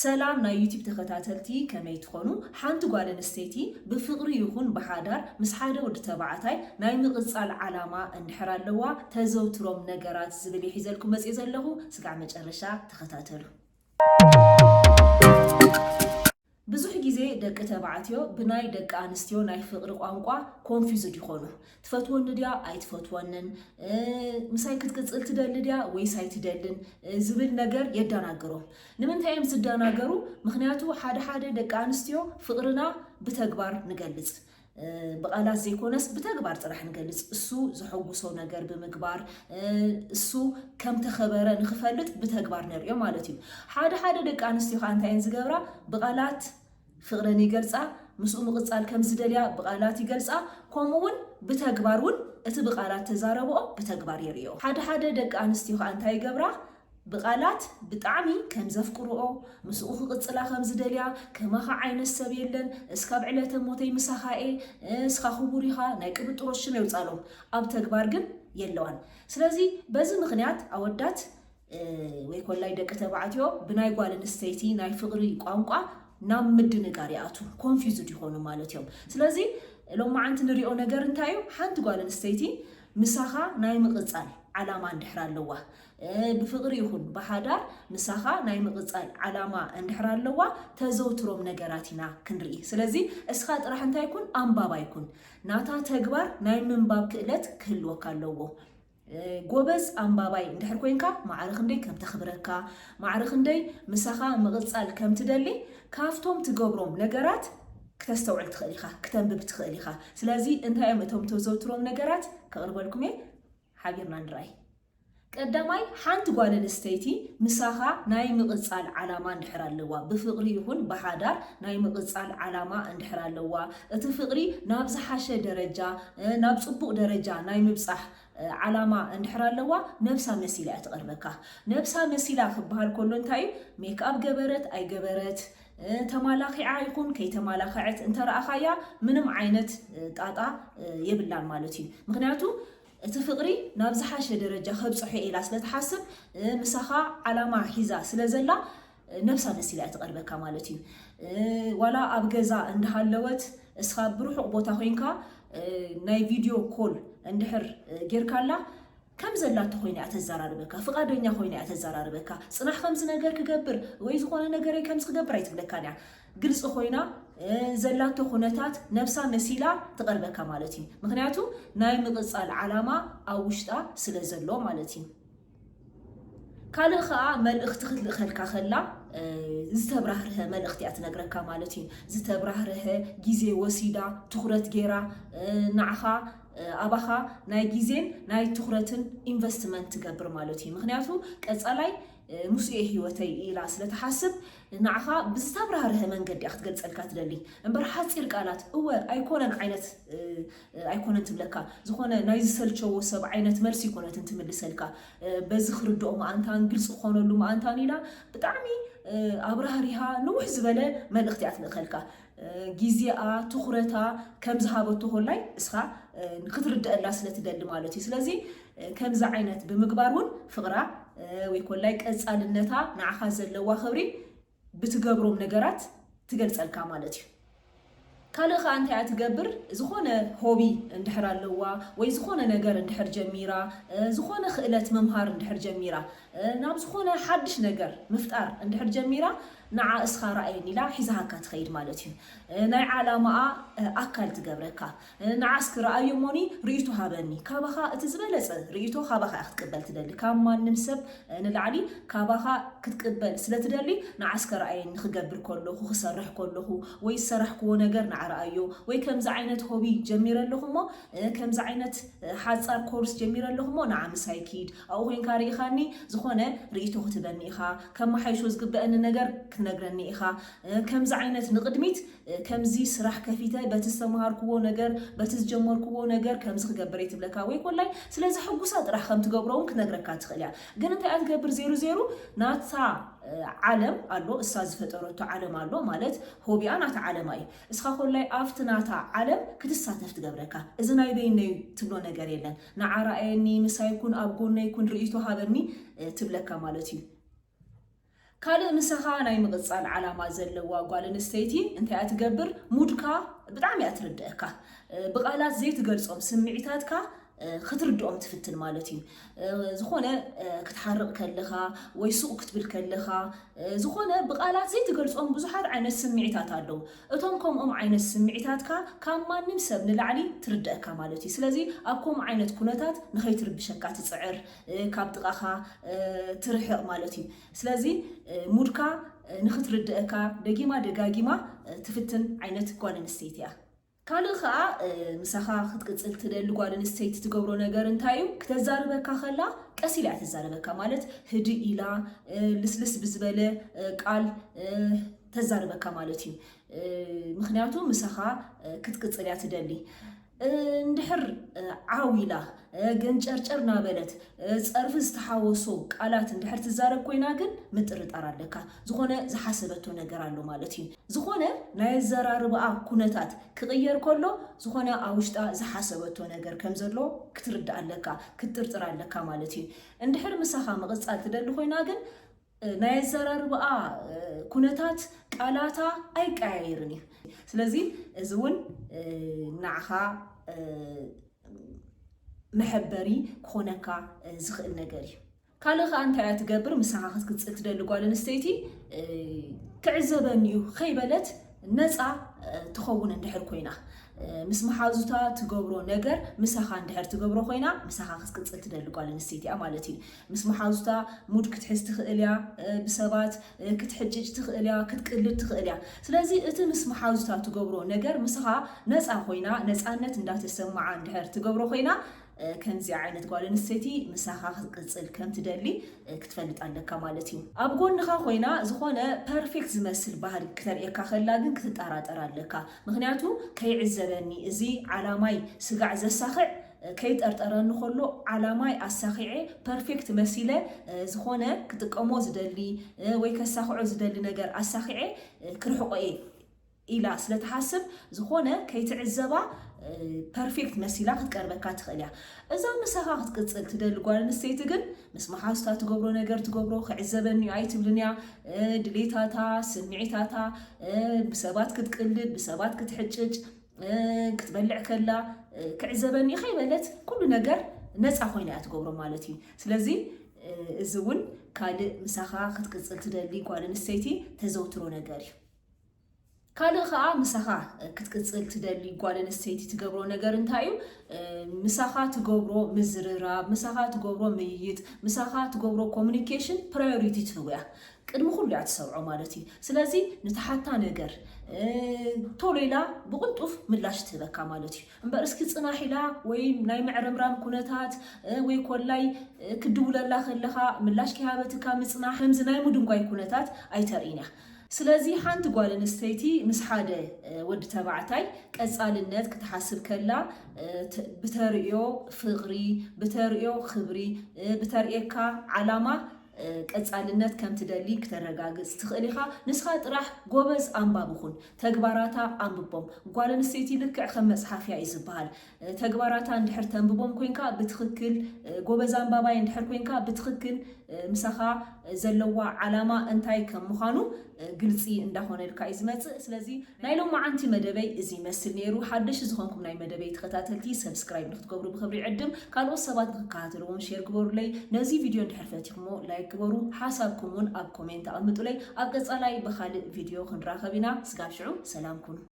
ሰላም ናይ ዩቲብ ተኸታተልቲ፣ ከመይ ትኾኑ? ሓንቲ ጓል ኣንስተይቲ ብፍቕሪ ይኹን ብሓዳር ምስ ሓደ ወዲ ተባዕታይ ናይ ምቕጻል ዓላማ እንድሕር ኣለዋ፣ ተዘውትሮም ነገራት ዝብል እየ ሒዘልኩም መጽየ ዘለኹ። ስጋዕ መጨረሻ ተኸታተሉ። ብዙሕ ግዜ ደቂ ተባዕትዮ ብናይ ደቂ ኣንስትዮ ናይ ፍቕሪ ቋንቋ ኮንፊዝድ ይኾኑ። ትፈትወኒ ድያ ኣይትፈትወንን፣ ምሳይ ክትቅጽል ትደሊ ድያ ወይስ ኣይትደልን ዝብል ነገር የዳናግሮም። ንምንታይ እዮም ዝዳናገሩ? ምክንያቱ ሓደ ሓደ ደቂ ኣንስትዮ ፍቕርና ብተግባር ንገልጽ፣ ብቓላት ዘይኮነስ ብተግባር ጥራሕ ንገልጽ። እሱ ዘሐጉሶ ነገር ብምግባር፣ እሱ ከም ተኸበረ ንክፈልጥ ብተግባር ነርእዮ ማለት እዩ። ሓደ ሓደ ደቂ ኣንስትዮ ከዓ እንታይ እየን ዝገብራ? ብቓላት ፍቕረን ይገልጻ፣ ምስኡ ምቕጻል ከም ዝደልያ ብቓላት ይገልጻ፣ ከምኡ እውን ብተግባር እውን እቲ ብቓላት ተዛረብኦ ብተግባር የርእዮ። ሓደ ሓደ ደቂ ኣንስትዮ ከዓ እንታይ ይገብራ? ብቓላት ብጣዕሚ ከም ዘፍቅርኦ፣ ምስኡ ክቕጽላ ከም ዝደልያ፣ ከማኻ ዓይነት ሰብ የለን፣ እስካብ ዕለተ ሞተይ ምሳኻ እየ፣ እስኻ ክቡር ኢኻ፣ ናይ ቅብጥሮት ሽም የውጻሎም፣ ኣብ ተግባር ግን የለዋን። ስለዚ በዚ ምክንያት ኣወዳት ወይ ኮላይ ደቂ ተባዕትዮ ብናይ ጓል ኣንስተይቲ ናይ ፍቕሪ ቋንቋ ናብ ምድንጋር ይኣቱ፣ ኮንፊዝድ ይኾኑ ማለት እዮም። ስለዚ ሎማዓንቲ ንሪኦ ነገር እንታይ እዩ? ሓንቲ ጓል ኣንስተይቲ ምሳኻ ናይ ምቕጻል ዓላማ እንድሕር ኣለዋ፣ ብፍቕሪ ይኹን ብሓዳር ምሳኻ ናይ ምቕጻል ዓላማ እንድሕር ኣለዋ፣ ተዘውትሮም ነገራት ኢና ክንርኢ። ስለዚ እስኻ ጥራሕ እንታይ ይኩን፣ ኣንባባይ ኩን። ናታ ተግባር ናይ ምንባብ ክእለት ክህልወካ ኣለዎ። ጎበዝ ኣንባባይ እንድሕር ኮይንካ፣ ማዕረ ክንደይ ከም ተኽብረካ፣ ማዕረ ክንደይ ምሳኻ ምቕጻል ከም ትደሊ፣ ካብቶም ትገብሮም ነገራት ክተስተውዕል ትኽእል ኢኻ፣ ክተንብብ ትኽእል ኢኻ። ስለዚ እንታይ እዮም እቶም ተዘውትሮም ነገራት? ከቕርበልኩም እየ፣ ሓቢርና ንርኣይ። ቀዳማይ፣ ሓንቲ ጓል ኣንስተይቲ ምሳኻ ናይ ምቕጻል ዓላማ እንድሕር ኣለዋ፣ ብፍቕሪ ይኹን ብሓዳር ናይ ምቕጻል ዓላማ እንድሕር ኣለዋ፣ እቲ ፍቕሪ ናብ ዝሓሸ ደረጃ፣ ናብ ጽቡቕ ደረጃ ናይ ምብጻሕ ዓላማ እንድሕር ኣለዋ፣ ነብሳ መሲላ እያ ትቐርበካ። ነብሳ መሲላ ክበሃል ከሎ እንታይ እዩ? ሜክኣፕ ገበረት ኣይገበረት፣ ተማላኺዓ ይኹን ከይተማላኸዐት እንተረኣኻያ ምንም ዓይነት ጣጣ የብላን ማለት እዩ። ምክንያቱ እቲ ፍቕሪ ናብ ዝሓሸ ደረጃ ከብጽሖ ኢላ ስለ ትሓስብ፣ ምሳኻ ዓላማ ሒዛ ስለ ዘላ፣ ነብሳ መሲላ እያ ትቐርበካ ማለት እዩ። ዋላ ኣብ ገዛ እንዳሃለወት እስኻ ብርሑቕ ቦታ ኮይንካ ናይ ቪድዮ ኮል እንድሕር ጌርካላ፣ ከም ዘላቶ ኮይና እያ ተዘራርበካ፣ ፍቓደኛ ኮይና እያ ተዘራርበካ። ጽናሕ ከምዚ ነገር ክገብር ወይ ዝኾነ ነገረይ ከምዚ ክገብር ኣይትብለካን እያ። ግልጺ ኮይና ዘላቶ ኩነታት ነብሳ መሲላ ትቐርበካ ማለት እዩ። ምክንያቱ ናይ ምቕጻል ዓላማ ኣብ ውሽጣ ስለ ዘሎ ማለት እዩ። ካልእ ኸኣ መልእኽቲ ክትልእኸልካ ከላ ዝተብራህርሀ መልእኽቲ እያ ትነግረካ ማለት እዩ። ዝተብራህርሀ፣ ግዜ ወሲዳ፣ ትኹረት ጌራ ንዓኻ፣ ኣባኻ ናይ ግዜን ናይ ትኹረትን ኢንቨስትመንት ትገብር ማለት እዩ። ምክንያቱ ቀጻላይ ምስኡ እየ ህይወተይ ኢላ ስለ ትሓስብ፣ ንዓኻ ብዝተብራህርሀ መንገዲ እያ ክትገልጸልካ ትደሊ። እምበር ሓጺር ቃላት፣ እወ፣ ኣይኮነን ዓይነት ኣይኮነን ትብለካ። ዝኾነ ናይ ዝሰልቸዎ ሰብ ዓይነት መልሲ ኣይኮነትን ትምልሰልካ። በዚ ክርድኦ መኣንታን ግልፂ ክኾነሉ መኣንታን ኢላ ብጣዕሚ ኣብራህሪሃ ንውሕ ዝበለ መልእኽቲ እያ ትልእኸልካ። ግዜኣ፣ ትኹረታ ከም ዝሃበቶ ኮላይ እስኻ ክትርድአላ ስለ ትደሊ ማለት እዩ። ስለዚ ከምዚ ዓይነት ብምግባር እውን ፍቕራ ወይ ኮላይ ቀፃልነታ፣ ንዓኻ ዘለዋ ክብሪ ብትገብሮም ነገራት ትገልጸልካ ማለት እዩ። ካልእ ከኣ እንታይ እያ ትገብር? ዝኾነ ሆቢ እንድሕር ኣለዋ ወይ ዝኾነ ነገር እንድሕር ጀሚራ፣ ዝኾነ ክእለት ምምሃር እንድሕር ጀሚራ፣ ናብ ዝኾነ ሓድሽ ነገር ምፍጣር እንድሕር ጀሚራ፣ ንዓ እስኻ ረኣየኒ ኢላ ሒዛሃካ ትኸይድ ማለት እዩ። ናይ ዓላማኣ ኣካል ትገብረካ። ንዓ እስኪ ረኣዮ እሞኒ ርእይቶ ሃበኒ። ካባኻ እቲ ዝበለጸ ርእይቶ ካባኻ እያ ክትቅበል ትደሊ። ካብ ማንም ሰብ ንላዕሊ ካባኻ ክትቅበል ስለ ትደሊ፣ ንዓ እስከ ረኣየኒ ክገብር ከለኹ፣ ክሰርሕ ከለኹ፣ ወይ ዝሰራሕክዎ ነገር ንዓ ረኣዮ፣ ወይ ከምዚ ዓይነት ሆቢ ጀሚረ ኣለኹ እሞ፣ ከምዚ ዓይነት ሓጻር ኮርስ ጀሚረ ኣለኹ እሞ፣ ንዓ ምሳይ ኪድ። ኣብኡ ኮይንካ ርኢኻኒ ዝኾነ ርእይቶ ክትበኒ ኢኻ፣ ከመሓይሾ ዝግበአኒ ነገር ክትነግረኒ ኢኻ። ከምዚ ዓይነት ንቕድሚት ከምዚ ስራሕ ከፊተ በቲ ዝተምሃርክዎ ነገር፣ በቲ ዝጀመርክዎ ነገር ከምዚ ክገብር እየ ትብለካ ወይ ኮላይ ስለ ዘሐጉሳ ጥራሕ ከም ትገብሮ እውን ክትነግረካ ትኽእል እያ። ግን እንታይ እያ ትገብር? ዜሩ ዜሩ ናታ ዓለም ኣሎ፣ እሳ ዝፈጠረቶ ዓለም ኣሎ፣ ማለት ሆቢኣ ናታ ዓለማ እዩ። እስኻ ኮላይ ኣብቲ ናታ ዓለም ክትሳተፍ ትገብረካ። እዚ ናይ በይነይ ትብሎ ነገር የለን። ንዓ ረኣየኒ፣ ምሳይ ኩን፣ ኣብ ጎነይ ኩን፣ ርእይቶ ሃበኒ ትብለካ ማለት እዩ። ካልእ ምሳኻ ናይ ምቕጻል ዓላማ ዘለዋ ጓል ኣንስተይቲ እንታይ እያ ትገብር? ሙድካ ብጣዕሚ እያ ትርድአካ። ብቓላት ዘይትገልጾም ስምዒታትካ ክትርድኦም ትፍትን ማለት እዩ። ዝኾነ ክትሓርቕ ከለኻ ወይ ሱቕ ክትብል ከለኻ፣ ዝኾነ ብቓላት ዘይትገልጾም ብዙሓት ዓይነት ስምዒታት ኣለዉ። እቶም ከምኦም ዓይነት ስምዒታትካ ካብ ማንም ሰብ ንላዕሊ ትርድአካ ማለት እዩ። ስለዚ ኣብ ከምኡ ዓይነት ኩነታት ንኸይትርብሸካ ትጽዕር፣ ካብ ጥቓኻ ትርሕቕ ማለት እዩ። ስለዚ ሙድካ ንኽትርድአካ ደጊማ ደጋጊማ ትፍትን ዓይነት ጓል ኣንስተይቲ እያ። ካልእ ኸኣ ምሳኻ ክትቅጽል ትደሊ ጓል ኣንስተይቲ ትገብሮ ነገር እንታይ እዩ? ክተዛርበካ ከላ ቀስ ኢላ እያ ተዛርበካ፣ ማለት ህድእ ኢላ ልስልስ ብዝበለ ቃል ተዛርበካ ማለት እዩ። ምኽንያቱ ምሳኻ ክትቅጽል እያ ትደሊ። እንድሕር ዓው ኢላ ገንጨርጨር ናበለት ጸርፊ ዝተሓወሶ ቃላት እንድሕር ትዛረብ ኮይና ግን ምጥርጣር ኣለካ። ዝኾነ ዝሓሰበቶ ነገር ኣሎ ማለት እዩ። ዝኾነ ናይ ኣዘራርባኣ ኩነታት ክቕየር ከሎ ዝኾነ ኣብ ውሽጣ ዝሓሰበቶ ነገር ከም ዘሎ ክትርዳእ ኣለካ፣ ክትጥርጥር ኣለካ ማለት እዩ። እንድሕር ምሳኻ ምቕጻል ትደሊ ኮይና ግን ናይ ኣዘራርባኣ ኩነታት ቃላታ ኣይቀያየርን እዩ። ስለዚ እዚ እውን ንዓኻ መሐበሪ ክኾነካ ዝኽእል ነገር እዩ። ካልእ ኸኣ እንታይ እያ ትገብር? ምሳኻ ክትቅጽል ትደሊ ጓል ኣንስተይቲ ክዕዘበኒ እዩ ከይበለት ነፃ ትኸውን እንድሕር ኮይና፣ ምስ መሓዙታ ትገብሮ ነገር ምሳኻ እንድሕር ትገብሮ ኮይና ምሳኻ ክትቅጽል ትደሊ ጓል ኣንስተይቲ እያ ማለት እዩ። ምስ መሓዙታ ሙድ ክትሕዝ ትኽእል እያ፣ ብሰባት ክትሕጭጭ ትኽእል እያ፣ ክትቅልድ ትኽእል እያ። ስለዚ እቲ ምስ መሓዙታ ትገብሮ ነገር ምሳኻ ነፃ ኮይና ነፃነት እንዳተሰማዓ እንድሕር ትገብሮ ኮይና ከምዚ ዓይነት ጓል ኣንስተይቲ ምሳኻ ክትቅጽል ከም ትደሊ ክትፈልጥ ኣለካ ማለት እዩ። ኣብ ጎንኻ ኮይና ዝኾነ ፐርፌክት ዝመስል ባህሪ ክተርእየካ ከላ ግን ክትጠራጠር ኣለካ። ምኽንያቱ ከይዕዘበኒ፣ እዚ ዓላማይ ስጋዕ ዘሳኽዕ ከይጠርጠረኒ ከሎ ዓላማይ ኣሳኺዐ ፐርፌክት መሲለ ዝኾነ ክጥቀሞ ዝደሊ ወይ ከሳኽዖ ዝደሊ ነገር ኣሳኺዐ ክርሕቆ እየ ኢላ ስለ ትሓስብ ዝኾነ ከይትዕዘባ ፐርፌክት መሲላ ክትቀርበካ ትኽእል እያ። እዛ ምሳኻ ክትቅጽል ትደሊ ጓል ኣንስተይቲ ግን ምስ መሓዙታ ትገብሮ ነገር ትገብሮ፣ ክዕዘበኒ እዩ ኣይትብልን እያ። ድሌታታ፣ ስምዒታታ፣ ብሰባት ክትቅልድ፣ ብሰባት ክትሕጭጭ፣ ክትበልዕ ከላ ክዕዘበኒ እዩ ከይበለት ኩሉ ነገር ነፃ ኮይና እያ ትገብሮ ማለት እዩ። ስለዚ እዚ እውን ካልእ ምሳኻ ክትቅጽል ትደሊ ጓል ኣንስተይቲ ተዘውትሮ ነገር እዩ። ካልእ ኸኣ ምሳኻ ክትቅጽል ትደሊ ጓል ኣንስተይቲ ትገብሮ ነገር እንታይ እዩ? ምሳኻ ትገብሮ ምዝርራብ፣ ምሳኻ ትገብሮ ምይይጥ፣ ምሳኻ ትገብሮ ኮሙኒኬሽን ፕራዮሪቲ ትህቦ እያ። ቅድሚ ኩሉ እያ ትሰብዖ ማለት እዩ። ስለዚ ንትሓታ ነገር ቶሎ ኢላ ብቕልጡፍ ምላሽ ትህበካ ማለት እዩ። እምበር እስኪ ጽናሕ ኢላ ወይ ናይ ምዕርምራም ኩነታት ወይ ኮላይ ክድውለላ ከለኻ ምላሽ ከይሃበትካ ምጽናሕ ከምዚ ናይ ምድንጓይ ኩነታት ኣይተርእይን እያ። ስለዚ ሓንቲ ጓል ኣንስተይቲ ምስ ሓደ ወዲ ተባዕታይ ቀጻልነት ክትሓስብ ከላ ብተርእዮ ፍቕሪ፣ ብተርእዮ ክብሪ፣ ብተርእየካ ዓላማ ቀጻልነት ከም ትደሊ ክተረጋግጽ ትኽእል ኢኻ። ንስኻ ጥራሕ ጎበዝ ኣንባቢ ኩን። ተግባራታ ኣንብቦም። ጓል ኣንስተይቲ ልክዕ ከም መጽሓፍ እያ እዩ ዝበሃል። ተግባራታ እንድሕር ተንብቦም ኮይንካ ብትኽክል፣ ጎበዝ ኣንባባይ እንድሕር ኮይንካ ብትኽክል ምሳኻ ዘለዋ ዓላማ እንታይ ከም ምዃኑ ግልጺ እንዳኾነልካ እዩ ዝመጽእ። ስለዚ ናይ ሎማዓንቲ መደበይ እዚ ይመስል ነይሩ። ሓደሽ ዝኾንኩም ናይ መደበይ ተኸታተልቲ ሰብስክራይብ ንክትገብሩ ብኽብሪ ይዕድም። ካልኦት ሰባት ንክከታተልዎም ሼር ግበሩለይ። ነዚ ቪድዮ እንድሕር ፈቲኹሞ ላይክ ግበሩ። ሓሳብኩም እውን ኣብ ኮሜንት ኣቐምጡለይ። ኣብ ቀጻላይ ብኻልእ ቪድዮ ክንራኸብ ኢና። ስጋብ ሽዑ ሰላም ኩኑ።